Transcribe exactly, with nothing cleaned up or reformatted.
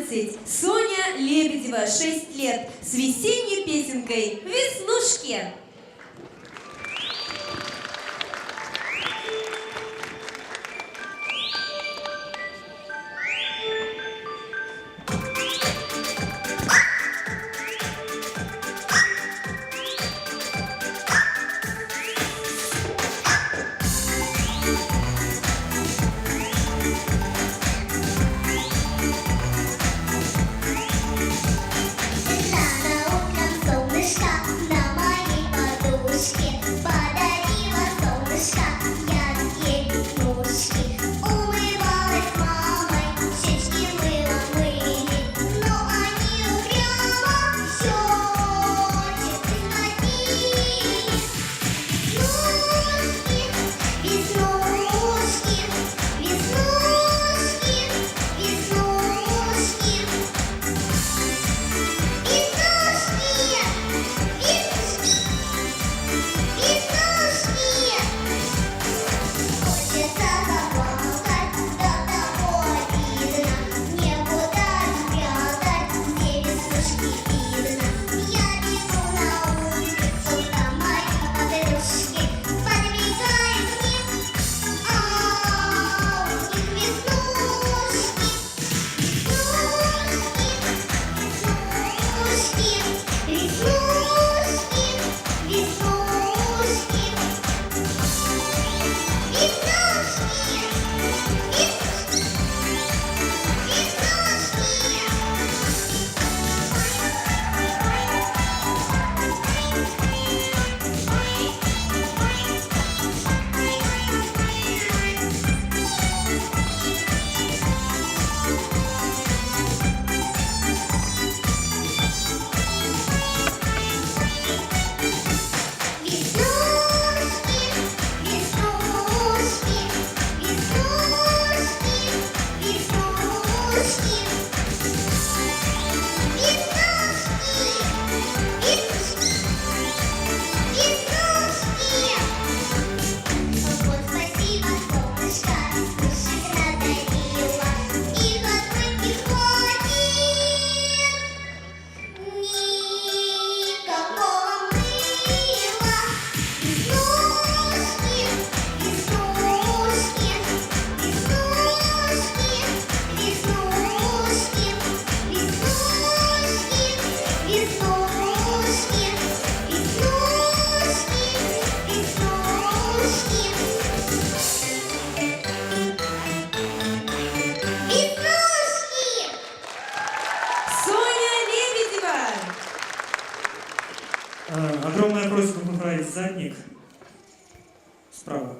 Соня Лебедева, шесть лет, с весенней песенкой «Веснушки». Рано утром солнышко на моей подушке подарило солнышко яркие веснушки. Умывалась с мамой, щечки мылом мыли, но они упрямо всё чистые ходили. Веснушки, веснушки, веснушки, веснушки. Веснушки, веснушки, веснушки. Хочется поплакать, до того обидно. Некуда спрятать все веснушки, видно. Я бегу на улицу, там мои подружки подбегают мне. А у них веснушки. Соня Лебедева. Э, огромная просьба поправить задник. Справа.